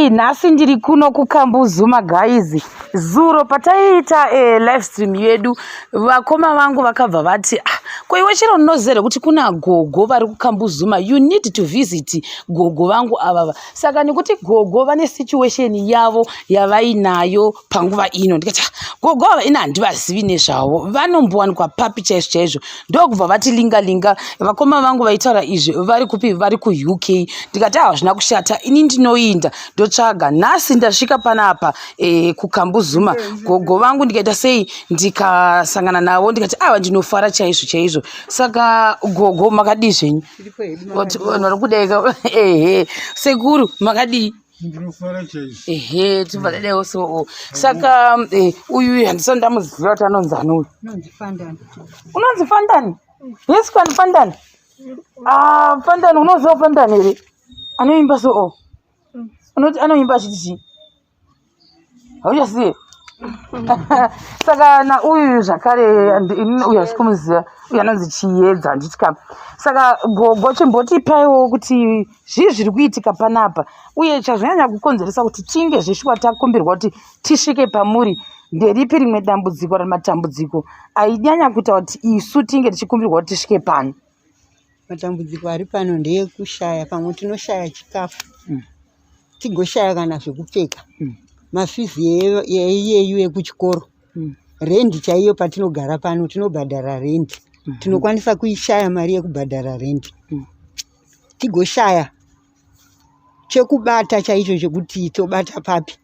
Nhasi ndiri kuno kuKambuzuma guys. Zuro pataiita live stream yedu vakoma vangu vakabva vati ah, ko iwe chero unoziva here kuti kuna gogo vari kuKambuzuma, you need to visit gogo vangu avava. Saka nekuti gogo vane situation yavo yavainayo panguva ino, ndikati ah, gogo ava ini handivazivi nezvavo, vanombowanikwa papi chaizvo chaizvo. Ndokubva vati linga linga. Vakoma vangu vaitaura izvi vari kupi? Vari kuUK. Ndikati ah, hazvina kushata, ini ndinoinda ndotsvaga. Nhasi ndasvika panapa kuKambuzuma, gogo vangu ndikaita sei, ndikasangana navo, ndikati ava ndinofara chaizvo chaizvo. Saka gogo makadii zvenyu? Vanhu vari kudeka. Ehe, sekuru makadii? Ndinofara chaizvo. Ehe, tibva so. Saka uyu handisati ndamuziva kuti anonzi ani uyu. Unonzi Fandani. Unonzi Fandani? Yes, kwani Fandani? Ah, Fandani, unoziva Fandani here? Anoimba so. Unoti anoimba achiti chii? Hauchaziye? Saka nauyu zvakare inini uyu hasi kumuziva, uyu anonzi Chiedza, handitya. Saka gogo, chimbotipaiwo kuti zvii zviri kuitika panapa, uye chazonyanya kukonzeresa kuti tinge zveshuwa takumbirwa kuti tisvike pamuri nderipi rimwe dambudziko kana matambudziko ainyanya kuita kuti isu tinge tichikumbirwa kuti tisvike pano? Matambudziko ari pano ndeyekushaya, pamwe tinoshaya chikafu, tigoshaya kana zvekupfeka, mafizi eiyeyu ekuchikoro, rendi chaiyo. Patinogara pano tinobhadhara rendi, tinokwanisa kuishaya mari yekubhadhara rendi, tigoshaya chekubata chaicho chekuti tobata papi,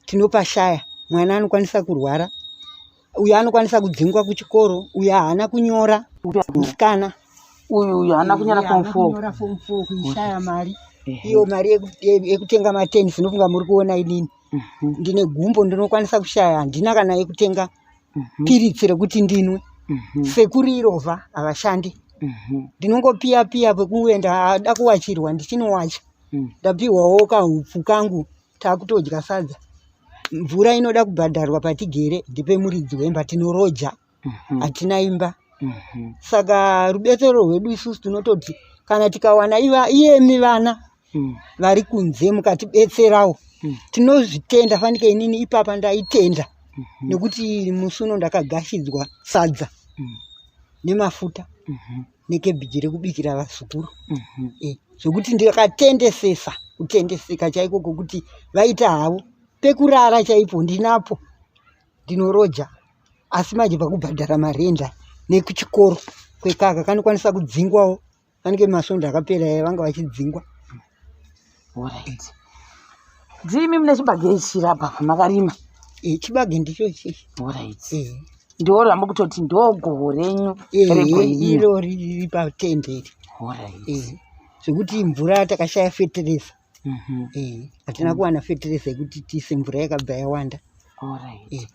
tinopashaya. Mwana anokwanisa kurwara, uyo anokwanisa kudzingwa kuchikoro, uyo haana kunyora, musikana. Uyu haana kunyora form 4. Kunyora form 4, kuishaya mari iyo, mari yekutenga matenisi. Nofunga muri kuona inini ndine gumbo, ndinokwanisa kushaya, handina kana yekutenga piritsi rekuti ndinwe. Sekuru irovha, havashandi. Ndinongopiya piya pekuenda, ada kuwachirwa, ndichinowacha. Ndapiwawo kahupfu kangu, taakutodya sadza. Mvura inoda kubhadharwa. Patigere ndipe muridzi wemba, tinoroja, hatina imba. Saka rubetsero rwedu isusu tinototi kana tikawana iyemi vana vari kunze mukatibetserawo, tinozvitenda. Fanike inini ipapa ndaitenda nekuti musi uno ndakagashidzwa sadza nemafuta nekebhiji rekubikira vazukuru, zvokuti ndakatendesesa, kutendeseka chaiko kwokuti vaita havo. Pekurara chaipo ndinapo, ndinoroja, asi manje pakubhadhara marenda nekuchikoro kwekaka kanokwanisa kudzingwawo. Fanike masvondo akapera aya vanga vachidzingwa. Alright. Ndimi mune chibage ichi apa makarima? Chibage ndicho ichi. Alright. Ndo ramuri kutoti ndo goho renyu regore rino? Iro riri patende iri. Alright. Zvekuti mvura takashaya fetereza. Hatina kuwana fetereza yekuti tiise, mvura yakabva yawanda. Alright.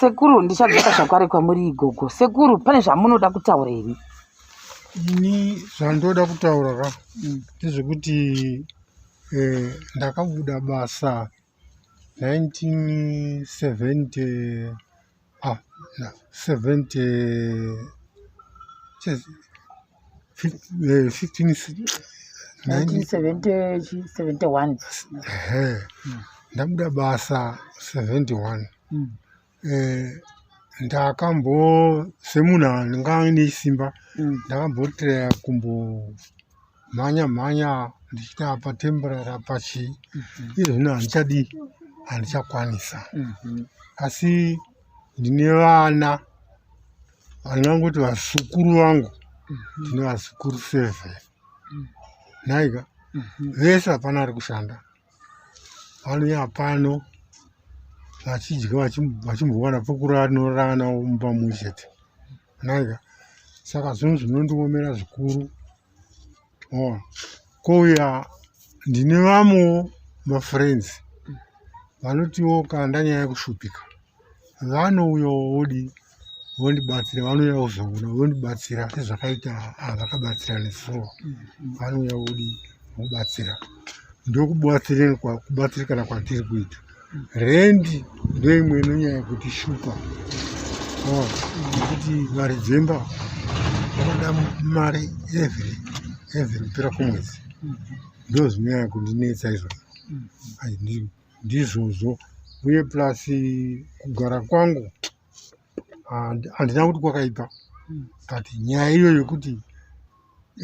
Sekuru, ndichadzoka zvakare kwamuri igogo. Sekuru, pane zvamunoda kutaura here? Ini zvandoda kutaura ka ndezvekuti ndakabuda basa 1970, ah, no, 70, 15. 1971. Ehe, ndabuda basa 71. Ndakambo semunhu anga aine simba, ndakambotraya kumbomhanya mhanya ndichiita patemporary apa chii. Iye zvino handichadii, handichakwanisa, asi ndine vana vandingangoti vazukuru vangu. Ndine vazukuru seven nhaika, vese hapana ari kushanda. Vanouya pano vachidya, vachimbowana pokurara, tinorara navo mumba mumwe chete nhaika. Saka zvinhu zvinondiomera zvikuru. Ona, kouya ndine vamwewo mafriends vanotiwo kana ndanyanya kushupika vanouyawo vodi vondibatsira, vanouya kuzoona vondibatsira sezvakaita vakabatsira nesuwo. Vanouya vodi vobatsira, ndokubatsirikana kwatiri kuita. Rendi ndoimwe inonyanya kutishupa nekuti varidzi vemba vanoda mari every kupera kwemwedzi. Ndo zvinonyanya kundinetsa izvozvo. Ndizvozvo. Uye plus kugara kwangu handina kuti kwakaipa, but nyaya iyo yekuti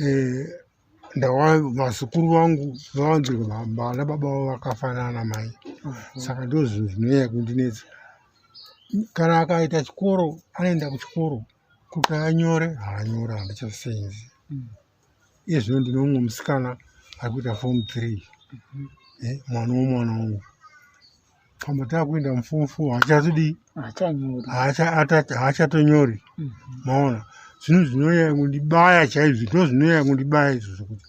eh, ndawa vazukuru vangu vawanzirwa vana baba vavo vakafanana namai, saka ndo zvinhu zvinonyanya kundinetsa. Kana akaita chikoro anoenda kuchikoro, kuti anyore haanyore, handichasenzi. Iye zvino ndine mumwe musikana ari kuita form 3, mwana womwana wangu. Pamba taakuenda muform 4 haachatodii, haachatonyori. Maona, zvinhu zvinonyanya kundibaya chaizvo, ndo zvinonyanya kundibaya izvozvo, kuti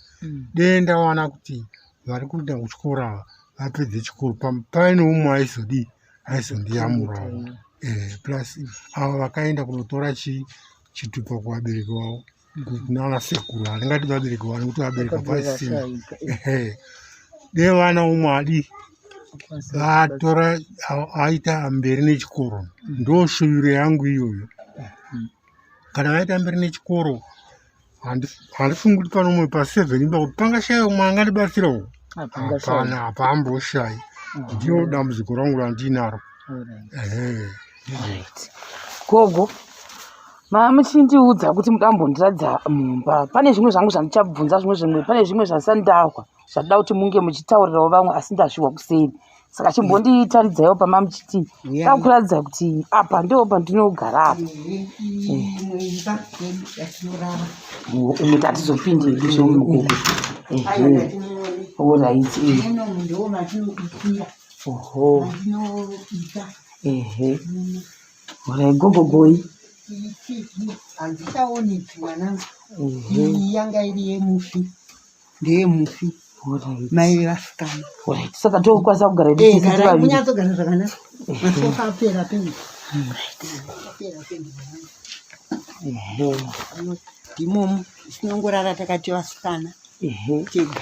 dee ndawana kuti vari kuenda kuchikoro ava vapedze chikoro, paine umwe aizodii, aizondiyamurawo. Plus ava vakaenda kunotora chitupa kuvabereki vavo, kunana sekuru, handingati vabereki vavo nekuti vabereki hapasisina. Dee vana umwe adi vatora aita mberi nechikoro, ndo shuviro yangu iyoyo. Kana vaita mberi nechikoro, handifungi kuti pano umwe pa7 imba kuti pangashaya umwe angandibatsirawo. Hapana, hapamboshayi. Ndiyo dambudziko rangu randinaro. Gogo, mamuchindiudza kuti mudambondiradza mumba, pane zvimwe zvangu zvandichabvunza, zvimwe zvimwe pane zvimwe zvandisandahwa zvandida kuti munge muchitaurirawo vamwe, asi ndazvihwa kuseri. Saka chimbonditaridzaiwo pamamuchiti dakuratidza kuti apa ndipo pandinogara apa. Umwe tatizopinde hedu zvomugogo. Orit. Oho, ehe, orai gogogoi. Handichaoneki mwanangu. Iyi yanga iri yemufi, ndeyemufi, mai vevasikana. Orit, saka tokwanisa kugara hedu tese tiri vaviri? Kunyatsogara zvakanaka, masofa apera pendi. Apera pendi. Ndimomo tinongorara takati vasikana tega,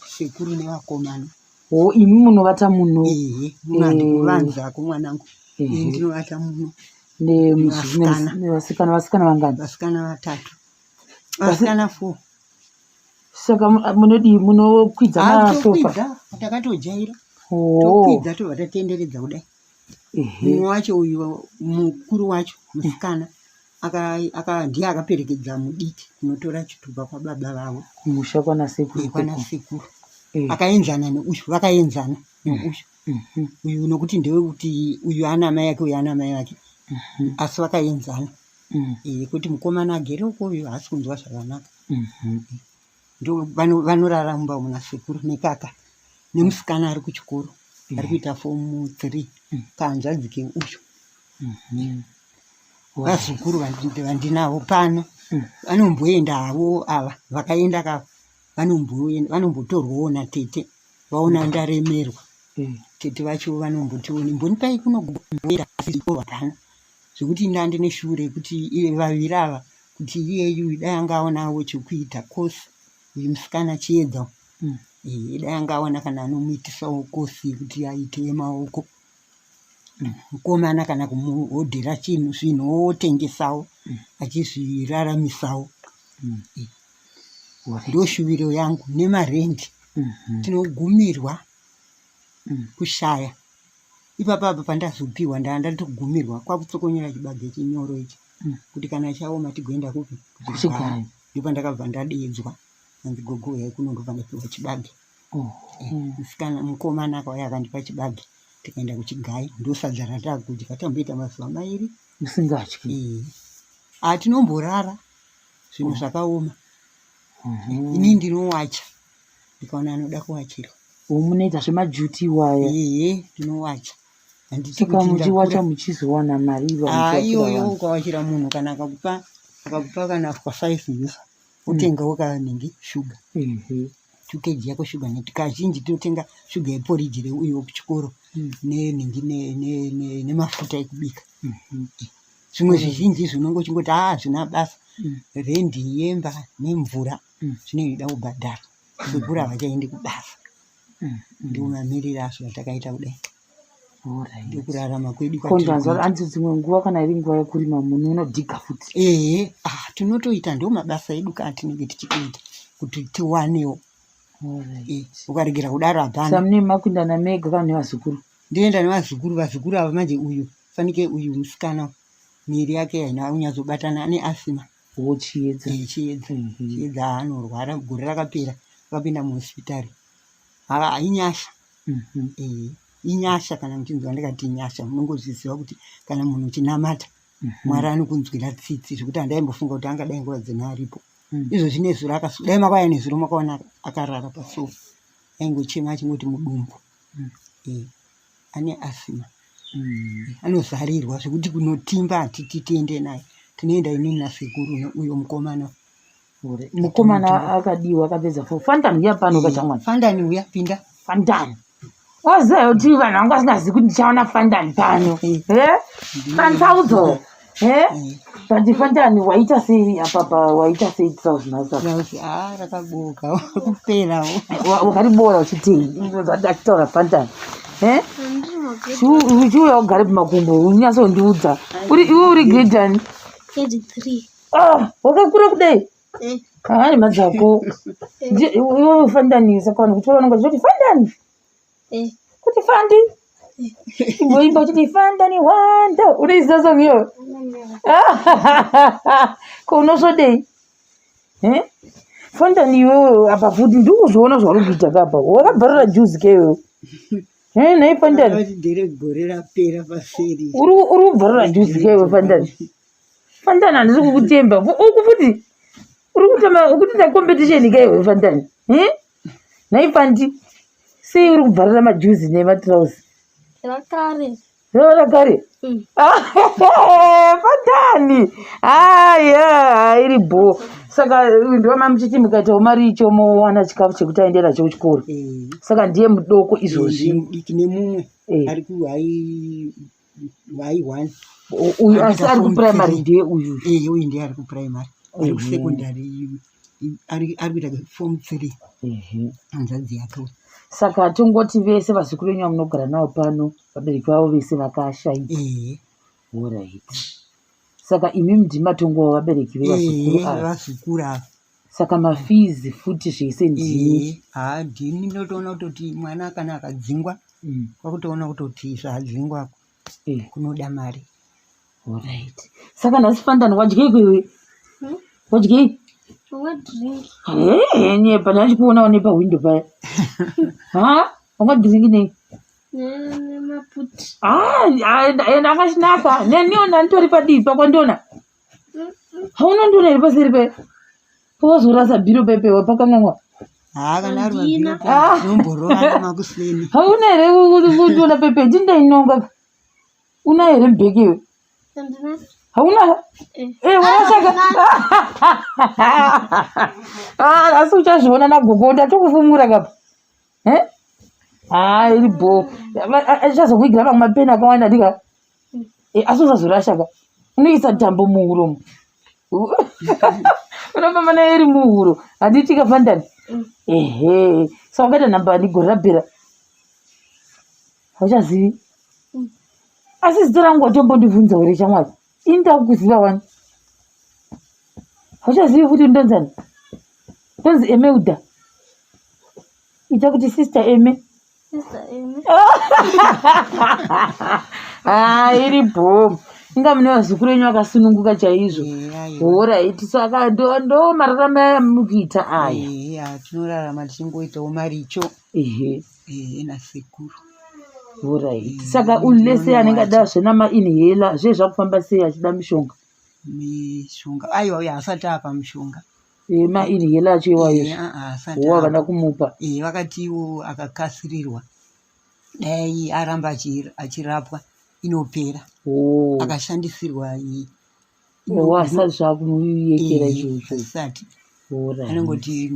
sekuru nevakomana. O, imi munovata muno? Ehe, muno handikuvanzako mwanangu. Ini ndinovata muno. Nevasikana. Nevasikana, vasikana vangani? Vasikana vatatu, vasikana 4. Saka munodii, munokwidza masofa? Tokwidza, takatojaira. Tokwidza, tobva tatenderedza kudai. Mumwe wacho uyu, mukuru wacho musikana, ndiye akaperekedza mudiki kunotora chitupa kwababa vavo. Kumusha kwana sekuru. Kwana sekuru. Akaenzana neuyu, vakaenzana neuyu. Uyu nokuti ndewekuti uyu ana mai ake, uyu ana mai vake, asi vakaenzana. Kuti mukomana agere uko, uyu haasi kunzwa zvakanaka. Ndo vanorara mumba muna sekuru nekaka nemusikana ari kuchikoro, ari kuita fomu 3, kahanzvadzi keuyu. Vazukuru vandinavo pano vanomboenda havo, ava vakaenda ka, vanombotorwawo natete, vaona ndaremerwa. Tete vacho vanomboti mbonipai kunogoenda, asi chikoro hapana. Zvekuti ndande neshure yekuti iye vaviri ava, kuti iyeyu dai anga aonawo chekuita kosi, uyu musikana Chiedza, dai anga aona kana anomuitisawo kosi yekuti aite yemaoko, mukomana kana kumuhodhera chinhu, zvinhu otengesawo achizviraramisawo. Ndoshuviro yangu. Nemarendi tinogumirwa kushaya. Ipapa apa pandazopiwa, ndaa ndatogumirwa kwakutsokonyora chibage chinyoro ichi, kuti kana chaoma tigoenda kupi? Kuchigayo. Ndopandakabva ndadeedzwa, anzi gogo uyai kuno, ndobva ndapiwa chibage. Musikana, mukomana akauya akandipa chibage, tikaenda kuchigayo, ndosadza ratakudya. Tamboita mazuva 2 musingatyi? Tinomborara, zvinhu zvakaoma. Ini ndinowacha, ndikaona anoda kuwachirwa. Munoita zvemajuti iwaya? Ehe, ndinowacha. Handiti Saka kuti muchiwacha ndakura. muchizowana mari Ah, iyoyo ukawachira munhu, kana akakupa kana kwa 5 US, otengawo kanenge shuga, 2 kg yako shuga, nekuti kazhinji tinotenga shuga yeporiji reuyo kuchikoro nenhingi nemafuta ekubika. Zvimwe zvizhinji zvinonge uchingoti haa hazvina basa. Rendi yemba nemvura zvinenge zvichida kubhadharwa, sekuru havachaendi kubasa. Ndiwo mamiriro azvo atakaita kudai, ndokurarama kwedu kwatiri Kondanzwa kuita. Hanzi dzimwe nguva kana iri nguva yekurima munonodhiga futi? Ehe, ah, tinotoita, ndo mabasa edu ka atinenge tichitoita kuti tiwanewo. Ukaregera kudaro hapana. Samune makuindana mega kana nevazukuru? Ndinoenda nevazukuru, vazukuru ava manje uyu fanike uyu musikana miri yake haina kunyatsobatana ane asima. Wo Chiedza. Chiedza. Chiedza anorwara gore rakapera akapinda muhospitari. Haa inyasha. Inyasha kana muchinzwa ndikati inyasha munongozviziva kuti kana munhu uchinamata Mwari anokunzwira tsitsi zvekuti handaimbofunga kuti angadai nguva dzino aripo. Izvozvi nezuro akasu dai makauya nezuro makaona akarara pasofa aingochema achingoti mudumbu. Ane asima. Anozarirwa zvekuti kunotimba hatiti tiende naye tinoenda inini nasekuru uyo mukomana. Mukomana akadiwa akapedza fo fandani uya pano kachamwana. Fandani uya pinda. Fandani. Waziva kuti vanhu vangu vasingazivi kuti ndichaona fandani pano. Fantsaudzo. But fandani waita sei apa pa waita sei trouse nhasi apa? Trouse ah rakaboka kuperawo. Wakariboora uchitei? Achitaura fandani. Uchiuya ugare pamakumbo unyatsondiudza. Uri iwe uri grade ani? Grade 3. Ah, wakakura kudai? Hayi madzako. Iwe fandani saka vanhu kuti vanonga vachiti fandani. Kuti fandi. Imboimba uchiti fandani wanda. Unoiziva song iyoyo? Ko unosvodei? Eh? Fandani iwewe apa futi ndikuzviona zvauri kuita kapa. Wakabvarura juzi ke iwewe. Eh, nhai fandani. Ndere gore rapera paseri. Uri kubvarura juzi ke iwewe fandani. Fandani handisi kukutemba. Uku futi uri kutamba ukutoita competition ke iwe fandani. Eh? Nhai fandi. Sei uri kubvarura majuzi nematrauzi? Rakare. Rakare? Fandani. Aya, iri bho. Saka ndiwa mamuchiti mukaitawo mari icho mowana chikafu chekuti aende nacho kuchikoro. Saka ndiye mudoko izvozvi. Mudiki nemumwe ari ku high high one. Uyu asi ari kuprimary ndiye uyu. Eh, uyu ndiye ari kuprimary. Ari kusecondary ari kuita form 3. Hanzvadzi yake. Saka tongoti vese vazukuru venyu vamunogara navo pano vabereki vavo vese vakashaika. Alright. Saka imimi ndimi matongova vabereki vevazukuru ava. Vazukuru ava. Saka mafees futi zvese ndimi. Haa ndini ndinotoona kutoti mwana kana akadzingwa kwakutoona kutoti zvaadzingwa kunoda mari. Alright. Saka nhasi fandani wadyei iwe? Wadyei? Drink. Nyepa ndachikuonawo nepahwindo paya. Ha? Wanga drink nei? Nemaputi. Ah, enda akachinaka. Neniwo ndanditori padii pakwandiona. Haunondiona here paseri paya? Pawazorasa bhiro pepe wapakanganwa. Haa kana ari mabhiro tinomborovana makuseni. Hauna here kundiona pepe ndindainonga. Una here mubheki iwe? Hauna? Eh, warasaka. Ah, asi uchazviona nagogo ndatokufumura kapa. Eh? Ah, iri bho. Achazokuigira mamwe mapeni akawanda ndika. Eh, asi usazorasha ka. Unoisa tambo muhuro. Unofamba nayo iri muhuro. Handiti kafandani? Ehe. Saka wakaita nhamba ani gore rapera? Hauchazivi? Asi zita rangu watombondibvunza here shamwari? Ini ndakukuziva wani. Hauchazivi futi ndonzani? Ndonzi Emeuda. Ita kuti sister Eme. Sister Eme. Ah, iri bho. Inga mune vazukuru venyu vakasununguka chaizvo. Horaiti saka ndo mararamo aya mukuita aya. Eya, tinorarama tichingoitawo maricho. Ehe. Ehe nasekuru. Horaiti. Saka unless anenge ada zvena mainhaler zve zvakufamba sei achida mishonga? Mishonga aiwa uyo haasati apa mushonga. Mainhaler acho iwayo. Wavana kumupa. Eh, vakati iwo akakasirirwa dai aramba achirapwa inopera. Akashandisirwa iyi. Asati zvakumuyekera izvozvo. Asati. Anongoti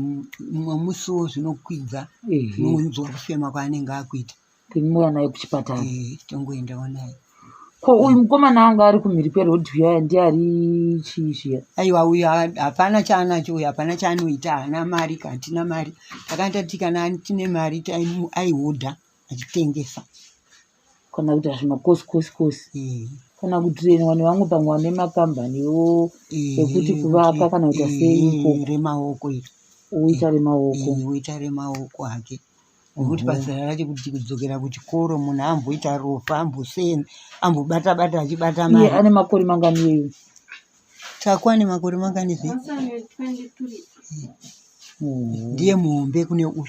mumwe musiwo zvinokwidza zvinonzwa kufema kwaanenge akuita. Tinouya naye kuchipatara. Tongoendawo naye. Ko uyu mukomana anga ari kumhiri kwerodhi uya ndiye ari chii zviya? Aiwa uyu hapana chaanacho uyu hapana chaanoita haana mari hatina mari. Takanga tati kana tine mari aihodha achitengesa. Kana kuita zvimakosi kosi kosi. Kana kutrainwa nevamwe pamwe vane makambaniwo ekuti kuvaka kana kuita sei ikoko. Remaoko iri. Oita remaoko. Oita remaoko hake. Nekuti pazera racho kuti kudzokera kuchikoro munhu amboita rofa amboseen ambobata bata achibata mari. Iye ane makore mangani iyeyu? Taku ane makore mangani zve? Ndiye muhombe kune uyu.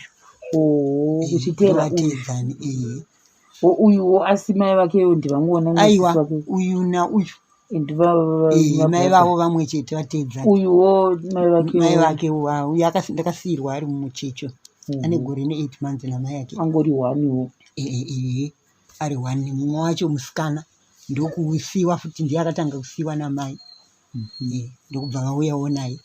Oh, kuchiteera vateedzani ehe. Uyuwo asi mai vake ndivamwe Aiwa, uyu nauyu. Mai vavo vamwe chete vateedzani. Uyuwo mai vake. Mai vake uyu ndakasiirwa ari mumuchecho. Ane gore ne 8 months namai ake. Angori one-wo. Ehe, ari one. Mumwe wacho musikana ndokusiiwa futi ndiye akatanga kusiiwa namai. Eh, ndokubva vauyawo naye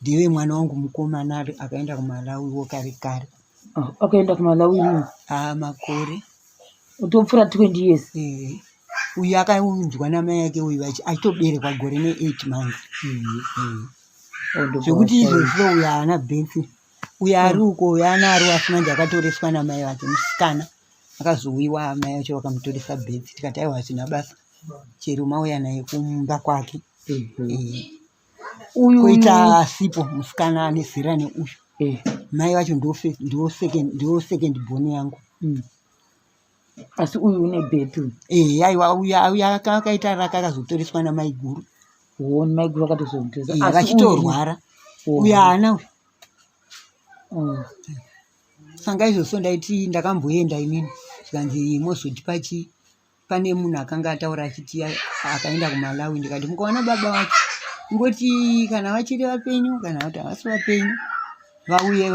ndeve mwana wangu mukomana akaenda kumalawi wo kare kare. Ah, akaenda kumalawi rini? Ah, makore utopfuura 20 years. Eh, uyu akaunzwa namai ake uyu achitoberekwa gore ne8 months. Eh. Zvekuti izvozvo uyu haana bhensi uyu ari uko uyu anaro asi manje akatoreswa namai vake musikana akazouyiwa amai vacho vakamutoresa bhensi tikati aiwa hazvina basa chero mauya naye kumba kwake. Eh. Uyu Koita asipo musikana ane zera neuyu. Mai vacho ndo second born yangu. Asi uyu une bhetu. Eh, aiwa uyu akaita raka akazotoreswa namai guru. Woni mai guru akatozomutoresa. Eh, vachitorwara. Uyu haana uyu. Sanga izvozvo ndaiti ndakamboenda inini zvikanzi mozotipa chii. Pane munhu akanga ataura achiti akaenda kuMalawi ndikati mukaona baba vacho ngoti kana vachiri vapenyu kana kuti havasi vapenyu vauye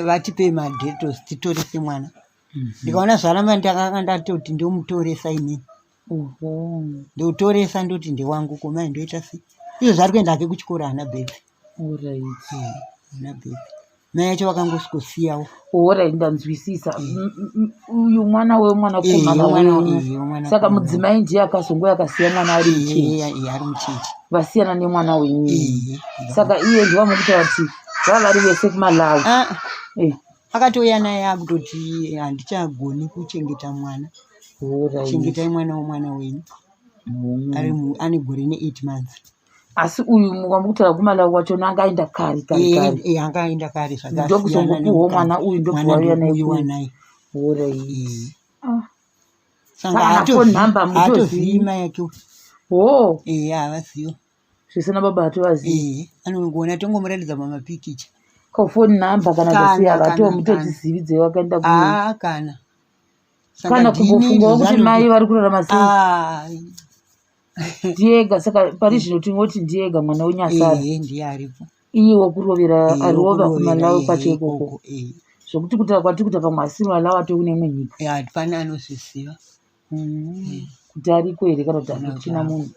vatipe madetails titorese mwana. Ndikaona zvaramba ndakanga ndatoti ndomutoresa inini. Ndotoresa ndoti ndewangu ko mai ndoita sei? Izvo zvari kuenda hake kuchikoro haana bhebhi. Haana bhebhi. Mai yacho vakangosvikosiyawo. Alright, ndanzwisisa. Uyu mwana wemwanakomana wenyu. Saka mudzimai ndiye akazongouya akasiya mwana ari mucheche. Ari mucheche. Vasiyana nemwana wenyu. Saka iye ndiye wamukutaura kuti vava vari vese kuMalawi. Akatouya naye akutoti handichagoni kuchengeta mwana. Chengetai mwana womwana wenyu. Ane gore ne8 months. Asi uyu wamukutaura kuMalawi wacho anga aenda kare kare kare. Anga aenda kare zvakasiyana. Ndokuzongopuhwa mwana uyu ndokubva auya naye. Alright. Saka Kana phone number haatozivi mai yake. Oh. Havazivi. Zvese nababa hatovazivi. Anongoona tongomuratidza pamapikicha. Ko phone number kana zvasiya hatomutodzizivi dzevakaenda ku. Ah, kana. Kana kumbofungawo kuti mai vari kurarama sei. Ndiega saka pari zvino tingoti ndiega mwana wenyasara. Ndiye aripo. Iye wokurovera arova kuMalawi kwacho ikoko. Zvokuti kutaura kwatiri kuita pamwe asi Malawi atove kune imwe nyika. Hapana anozviziva. Kuti ariko here kana kuti hakuchina munhu.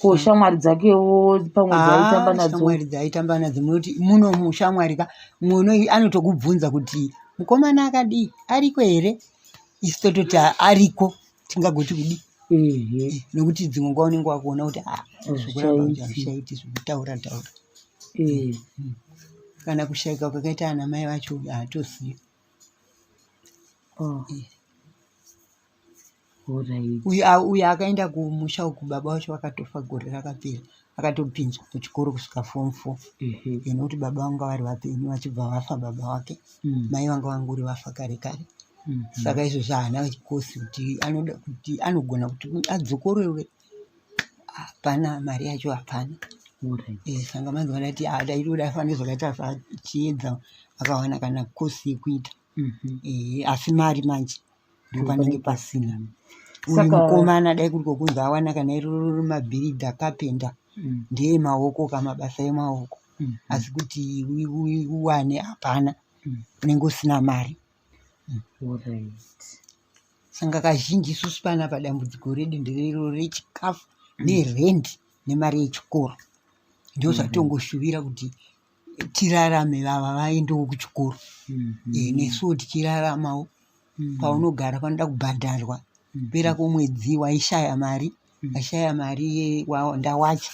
Ko shamwari dzakewo pamwe dzaitamba nadzo? Shamwari dzaitamba nadzo munoti muno mushamwari ka muno anotokubvunza kuti mukomana akadii ariko here? Isu tototi ariko tingagoti kudii? Nekuti dzimwe nguva unenge wakuona kuti zvekuramba kuti hazvichaiti zvekutaura taura. Kana kushaika kwakaita ana mai vacho haatozivi. Uyu akaenda kumusha uku baba vacho vakatofa gore rakapera akatopinzwa kuchikoro kusvika form 4. Nekuti baba vanga vari vapenyu vachibva vafa baba vake. Mai vanga vangori vafa kare kare. Saka izvozvo haana chikosi kuti anoda kuti anogona kuti adzokorore. Hapana mari yacho hapana. Saka manzwa ndati ndaitoda fanike zvakaita chiedza akawana kana kosi yekuita. Asi mari manje ndopanenge pasina. Uyu mukomana dai kuri kwokunzi awana kana iri mabhiridha kapenda ndeemaoko kamabasa emaoko. Asi kuti uwane hapana unenge usina mari. Saka kazhinji isusu panapa dambudziko redu nderero rechikafu nerendi nemari yechikoro. Ndozvatongoshuvira kuti tirarame vava vaendewo kuchikoro. Nesuwo tichiraramawo. Paunogara panoda kubhadharwa. Kupera kwomwedzi waishaya mari. Ndashaya mari ndawacha.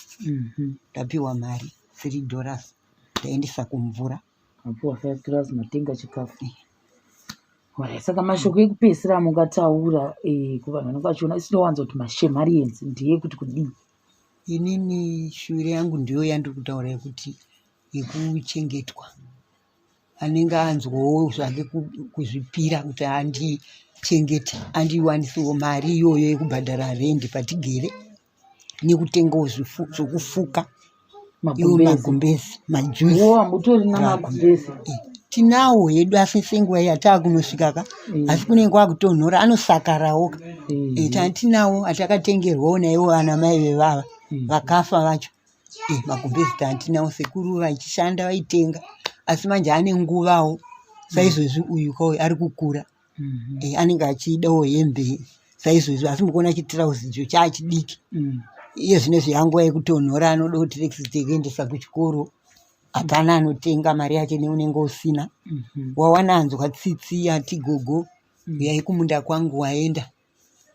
Ndapiwa mari $3 ndaendesa kumvura. Mapiwa $5 matenga chikafu. Saka mashoko ekupedzisira amungataura kuvanhu vanenge vachiona isinowanza kuti mashemarians ndeyekuti kudii? Inini shuviro yangu ndiyo yandiri kutaura yekuti yekuchengetwa. Anenge anzwawo zvake kuzvipira kuti andichengete andiwanisewo mari iyoyo yekubhadhara rendi patigere nekutengawo zvekufuka iwo magumbezi majuzi hamutorina magumbezi eh, tinawo hedu asi senguva iya taakunosvika ka mm. asi kunenge kwakutonhora anosakarawo ka mm. eh, tantinawo atakatengerwawo naiwo ana mai vevava mm. vakafa vacho eh, magumbezi tantinawo sekuru vachishanda vaitenga asi manje ane nguvawo saizvozvi uyu kauyu ari kukura mm -hmm. anenge achidawo hembe saizvozvo asi mukuona chitirauzi icho chaachidiki mm. iye zvino zveyanguva yekutonhora anoda kuti rekisi yekuendesa kuchikoro hapana anotenga mari yacho neunenge usina mm -hmm. wawana anzwa tsitsi ati gogo mm. uyai kumunda kwangu waenda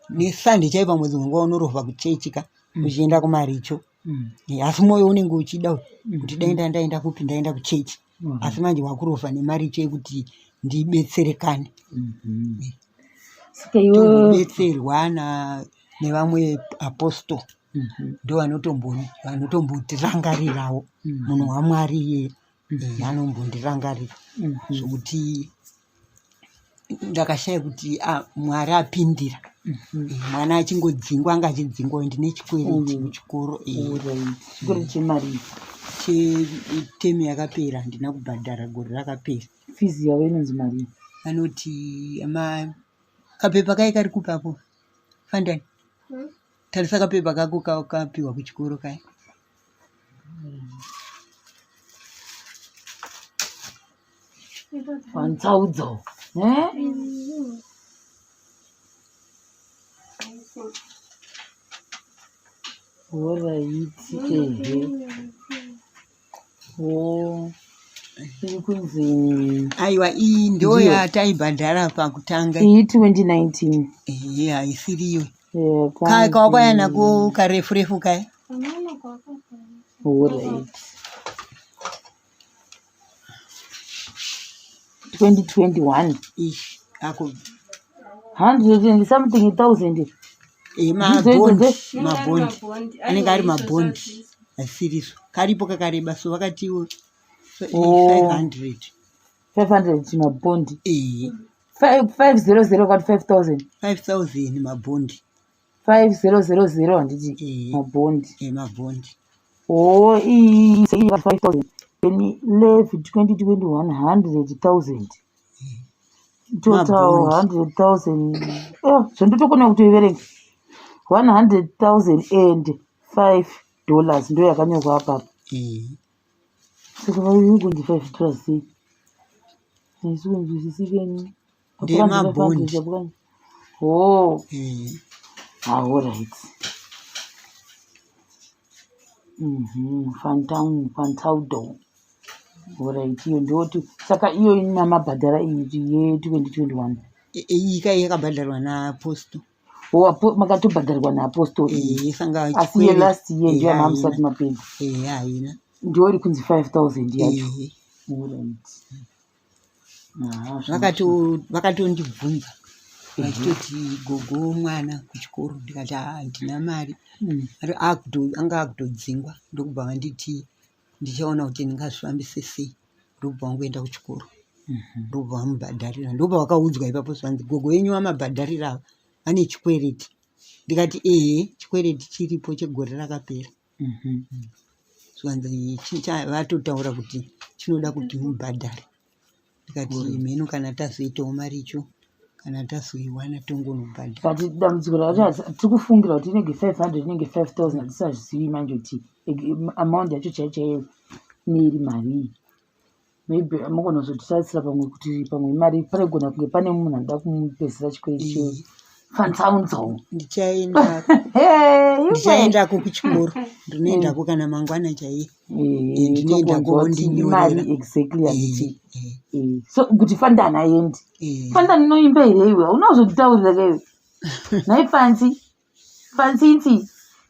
nesande chaiyo pamwe dzimwe nguva unorovha kuchechi ka mm. uchienda kumaricho mm. eh, asi mwoyo unenge uchida mm. kuti dai ndandaenda kupi ndaenda kuchechi mm. asi manje wakurovha nemaricho ekuti ndibetserekane mm -hmm. eh. Tobetserwa nevamwe apostle mm -hmm. ndo vanotombotirangarirawo mm -hmm. munhu wamwari iye mm -hmm. anombondirangarira mm -hmm. zvokuti ndakashaya kuti ah, mwari apindira mm -hmm. mwana achingodzingwa anga achidzingwa ndine chikwereti kuchikoro chikwereti chemari chetemu yakapera handina kubhadhara gore rakapera fizi yavo inonzi marii vanoti ma kapepa kaye kari kupi apo fandani hmm? tarisa kapepa kako kapiwa kuchikoro kaya Vantsaudzo. Eh? Horaiti ehe. Oh. Iri kunzi aiwa iyi ndo yataibhadhara pakutanga iyi 2019 ehe haisiriyo kaya kawakauya nako karefu refu kaya Horaiti 2021 ish ako 100 and something thousand eh, mabhondi mabhondi anenge ari mabhondi asiriso karipo kakareba so vakatiwo 500 500 mabhondi eh 500 kati 5000 5000 mabhondi 5000 handiti eh. mabhondi eh, mabhondi oh iyi 5000 then levy 2021 100000 total 100000 oh zvandotokona kutoiverenga 100000 and 5 dollars ndo yakanyorwa apapa eh. saka vaikunzi 5 dollars sei haisi kunzwisisikeni Ndemabhondi. Oh. Eh. Ah, all right. Mhm, Fantown, Fantaudo. All right, iyo ndoti saka iyo ina mabhadhara iyi ye 2021. Iyi kai yakabhadharwa naapostle. Oh, makatobhadharwa naapostle iyi. Eh, sanga Asi ye last year ndiyo yamamusati mapedza. Eh, haina. Ndiyo iri kunzi 5000 yacho. Eh. All right. Vakatondibvunza vachitoti gogo mwana kuchikoro ndikati haa handina mari hmm. anga akutodzingwa ndokubva vanditi ndichaona kuti ndingazvifambise sei ndokubva vangoenda kuchikoro mhm. ndokubva vamubhadharira ndobva vakaudzwa ipapo zvanzi gogo venyu vamabhadharira ava vane chikwereti ndikati ehe chikwereti chiripo chegore rakapera mhm. zvikanzi vatotaura kuti chinoda kuti mubhadhare ndikati mheno kana tazoitawo maricho kana tazoiwana tongonobhadhara but dambudziko racho tiri kufungira kuti inenge 500 inenge 5000 hatisazvizivi manje kuti amount yacho chaiyo chaiyo neiri marii maybe mogona kuzotisarisira pamwe kuti pamwe imari panogona kunge pane munhu anoda kumupedzisa chikwereti chefansaunzo ndichaenda ndichaendako kuchikoro ndinoendako kana mangwana chaiye ndinoendako vondinyorera exactly handiti so kuti fandani aendi fandani unoimba here iwe hauna kuzonditaurira kaiwe nhai fansi Fansinsi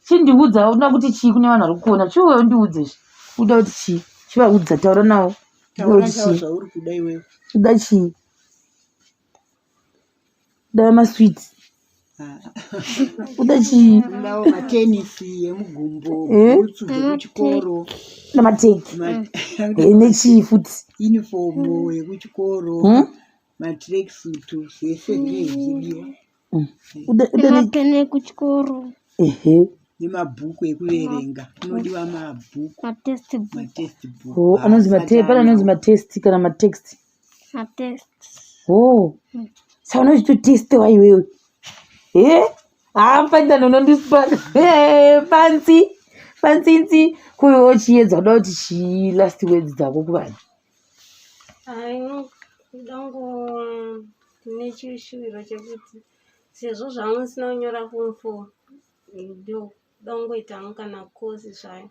chindiudza unoda kuti chii kune vanhu vari kukuona chiuye undiudze zve uda kuti chii chivaudza taura navo Taura taura zvauri kuda iwewe. uda chii uda maswiti. Uda chii? Ndawo matenisi emugumbo, Eh? bhutsu dzekuchikoro, Namateki. Eh, nechii futi? Uniform yekuchikoro, Matracksuit, zvese zvinenge zvichidiwa. Uda Nemapeni ekuchikoro. Ehe. Nemabhuku ekuverenga, kunodiwa mabhuku, Matest book. Matest book. Oh, anonzi mate, pane anonzi matest kana matext. Matest. Oh. Saka unochitotestewa iwewe. Eh? Ah, pandani unondispa. Eh, fancy. Fancy kuiwo chiedza kuda kuti chii last words dzako kuvanhu. Hai, ndango nechishuwiro chekuti sezvo zvangu ndisina kunyora form four, ndoda kungoitawo kana kosi zvayo.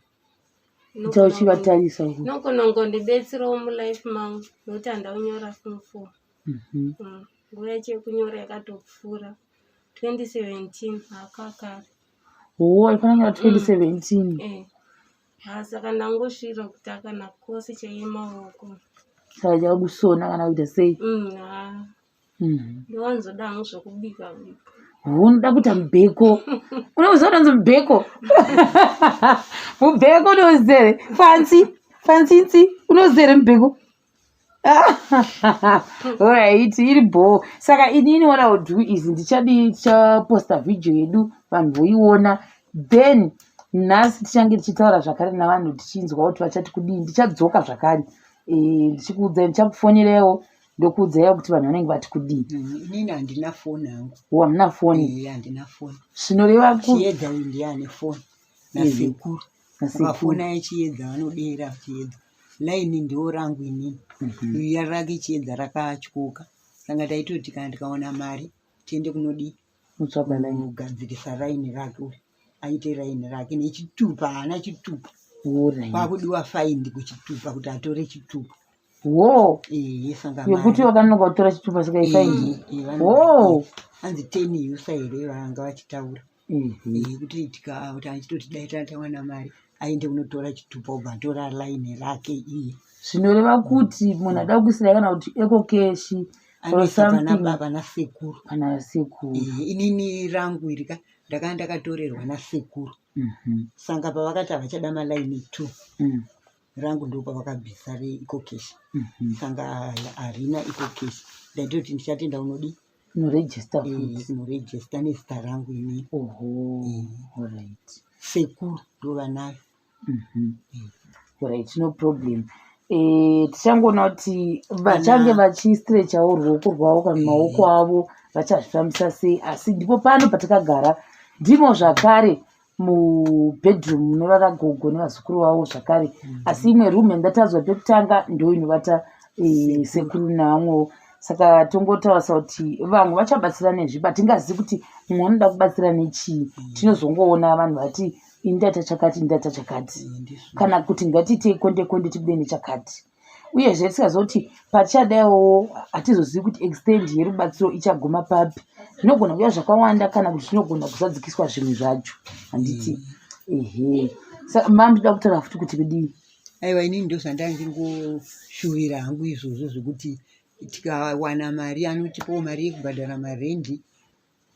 Ita uchivatarisa uko. Inogona kungondibetserawo mulife mangu nekuti handina kunyora form four. Nguva yacho yekunyora yakatopfuura 2017 hakakare. Oh, aifanira kunyora 2017. Eh. Ha, saka ndangosvira kuti akana kosi chaiye maoko. Saka chakusona kana kuita sei? Ha. Ndowanzoda hangu zvekubika bika. Unoda kuita mubheko. Unoziva unonzi mubheko? Mubheko unoziva here? Fancy, fancy, unoziva here mubheko? Alright, iri bho. Saka inini what I will do is ndichadi ndichaposta video yedu vanhu voiona, then nhasi tichange tichitaura zvakare navanhu tichinzwa kuti vachati kudii. Ndichadzoka zvakare ndichikuudzai, ndichakufonerewo ndokuudzaiwo kuti vanhu vanenge vati kudii. Inini handina foni hangu. Oh, hamuna foni? Eh, handina foni. Zvinoreva ku Chiedza uyu ndiye ane foni nasekuru. Nasekuru. Ukafona yechiedza vanodera chiedza. Laini ndiwo rangu inini. Uyu rake chiedza rakatyoka. Saka taitoti kana tikaona mari tiende kunodii? Kutsvaga laini. Kugadzirisa raini rake uyu. Aite raini rake nechitupa, haana chitupa. Alright. Kwakudiwa faindi kuchitupa kuti atore chitupa. Wo. Ehe, saka Yekuti mari. vakanonoka kutora chitupa saka ifaindi. Eh, Wo. Hanzi 10 usa here vanga vachitaura. Eh, kuti kuti achitoti dai tawana mari aende kunotora chitupa obva atora laini rake iye. Zvinoreva kuti munhu ada kuisirai kana kuti EcoCash or Anoisa pana something. baba nasekuru. Pana sekuru. Eh, inini rangu iri ka ndakanga ndakatorerwa nasekuru. Saka pavakati havachada malaini 2 rangu ndopavakabvisa reEcoCash. Saka harina EcoCash. Ndaitoti ndichatenda unodii? Unoregister Eh, futi. Kunoregister nezita rangu inini. Oho. Alright. Sekuru ndovanayo. Alright, no problem. Eh, tichangoona kuti vachange vachistrechawo ruoko rwavo kana maoko avo vachazvifambisa sei, asi ndipo pano patakagara ndimo zvakare mubedroom munorara gogo nevazukuru vavo zvakare. Asi imwe room yandatadzwa pekutanga ndo inovata sekuru navamwewo. Saka tongotaurisa kuti vamwe vachabatsira nezvipi, hatingazivi kuti mumwe anoda kubatsira nechii. Tinozongoona vanhu vati ini ndaita chakati, ini ndaita chakati, kana kuti ngatiitei konde konde tibude nechakati. Uyezve tisingazivi kuti patichadaiwo hatizozivi kuti extend yerubatsiro ichaguma papi. Zvinogona kuuya zvakawanda kana kuti zvinogona kuzadzikiswa zvimwe zvacho, handiti? Ehe, saka mamuchida kutaura futi kuti kudii? Aiwa, inini ndo zvandangingoshuvira hangu izvozvo zvekuti tikawana mari anotipawo mari yekubhadhara marendi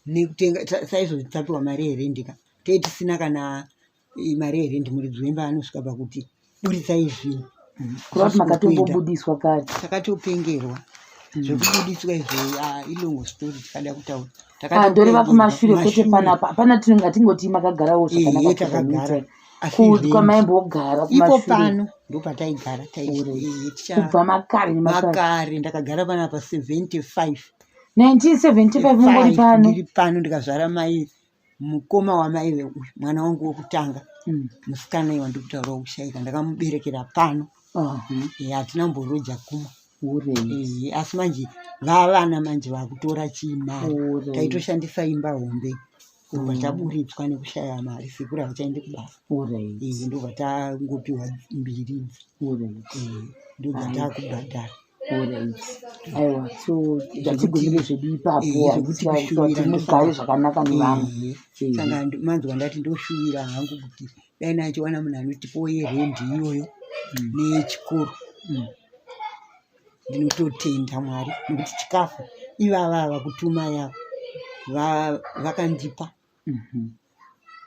nekutenga saizvozvi tapiwa mari yerendi ka, tee tisina kana mari yerendi, muridzi wemba anosvika pakuti buritsai zvinhu. Kureva kuti makatombobudiswa kare? Takatopengerwa zvekubudiswa izvo. Ah, ilong story tikada kutaura. Ah, ndoreva kumashure, kwete panapa. Hapana, hatingoti makagarawo zvakanaka. Ehe, takagara. Asi Kwamaimbogara ipo kumashure? Pano ndopataigara. Kubva makare nemakare? Makare ndakagara panapa 75. 1975 mungori pano? Ndiri pano. Ndikazvara mai mukoma wamai uyu mwana wangu wekutanga, musikana iwa ndikutaurawo kushaika, ndakamuberekera pano. Eh, hatina kumboroja kumwe. Eh, asi manje vavana manje vakutora chimari, taitoshandisa imba hombe, ndobva taburitswa nekushaya mari, sekuru havachaendi kubasa. Eh, ndobva tangopiwa mbiri idzi. Eh, ndobva takubhadhara. Alright. Aiwa, so ngatigumire zvedu ipapo. Eh, zvekuti Handisi kushuvira kuti mugare zvakanaka nevamwe. Ehe. Saka manzwa ndati ndoshuvira hangu kuti dai nachiwana munhu anotipawo yerendi iyoyo neyechikoro, ndinototenda Mwari nekuti chikafu ivava ava kutuma yavo. Vakandipa.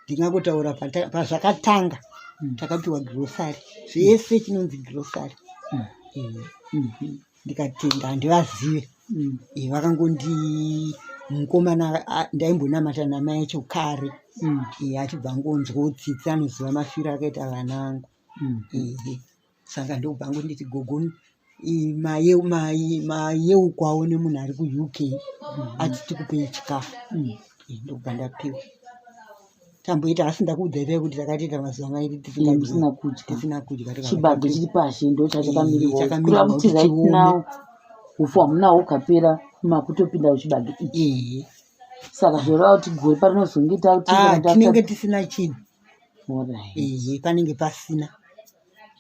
Ndingangotaura pazvakatanga takapiwa girosari, zvese chinonzi girosari. Ndikatenda, handivazive. Vakangondi mukomana ndaimbonamata namai acho kare. Achibva angonzwawo tsitsi, anoziva mafiro akaita vana vangu. Ehe, saka ndobva angonditi, "Gogo, mayeukwawo nemunhu ari kuUK, ati tikupei chikafu." Ndobva ndapiwa. Tamboita, asi ndakuudzai pai kuti takatoita mazuva 2 tisina kudya. Tisina kudya. Chibage chiri pashi ndo chachakamirirwa. Kureva kuti right now upfu hamunawo, ukapera makutopinda kuchibage ichi. Ehe. Saka zvoreva kuti gore parinozonge Ah, tinenge tisina chinhu. Ehe, panenge pasina.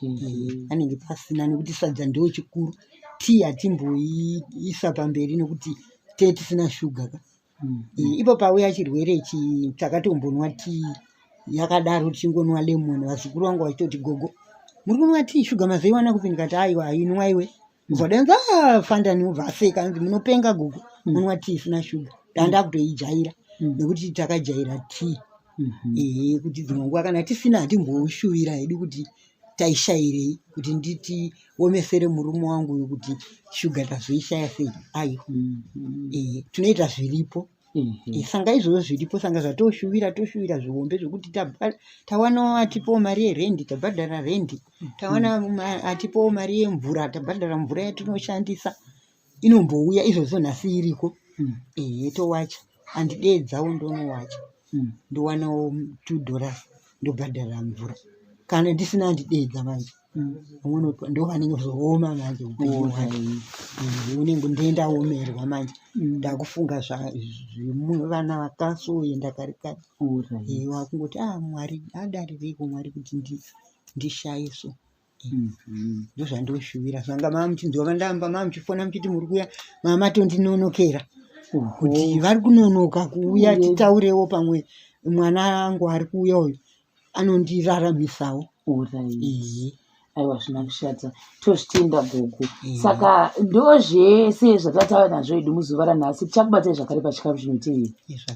Ehe, panenge pasina nekuti sadza ndo chikuru. Tii hatimboiisa pamberi nekuti tee tisina shuga ka. Ipo pauya chirwere ichi takatombonwa tii yakadaro, tichingonwa lemon. Vazukuru vangu vachitoti, "Gogo, muri kunwa tii, shuga mazoiwana kupi?" Ndikati, "Aiwa, hainwa iwe." Ubva danzi, "Ah, fandani." Ubva aseka, anzi, "Munopenga gogo, munwa tii isina shuga." Ndanda kutoijaira nekuti takajaira tii. Ehe, kuti dzimwe nguva kana tisina hatimboshuvira hedu kuti taishayirei, kuti nditi omesere murume wangu uyu kuti shuga tazoishaya sei. Aiwa, ehe, tinoita zviripo. Sanga izvozvo zviripo, sanga zvatoshuvira, toshuvira zvihombe zvokuti tawanawo atipowo mari yerendi, tabhadhara rendi, tawana atipowo mari yemvura, tabhadhara mvura yatinoshandisa inombouya izvozvo nhasi iriko. Ehe, towacha, andideedzawo ndonowacha, ndowanawo $2, ndobhadhara mvura. Kana ndisina andideedza manje, ndo vanenge zooma manje upenyu hwacho. Unenge ndendaomerwa manje, ndakufunga zvevana vakasoenda kare kare. Wakungoti, "A Mwari, adarireiko Mwari kuti ndishaye so?" Ndozvandoshuvira. Zvanga maa muchinzwa vandamba maa muchifona muchiti muri kuuya, maa matondinonokera kuti vari kunonoka kuuya, titaurewo pamwe mwana angu ari kuuya uyu anondiraramisawo. Ehe. Aiwa, zvina kushata, tozvitenda gogo. Saka ndo zvese zvatataura nazvo hedu muzuva ranhasi. Tichakubatai zvakare pachikamu chinotevera.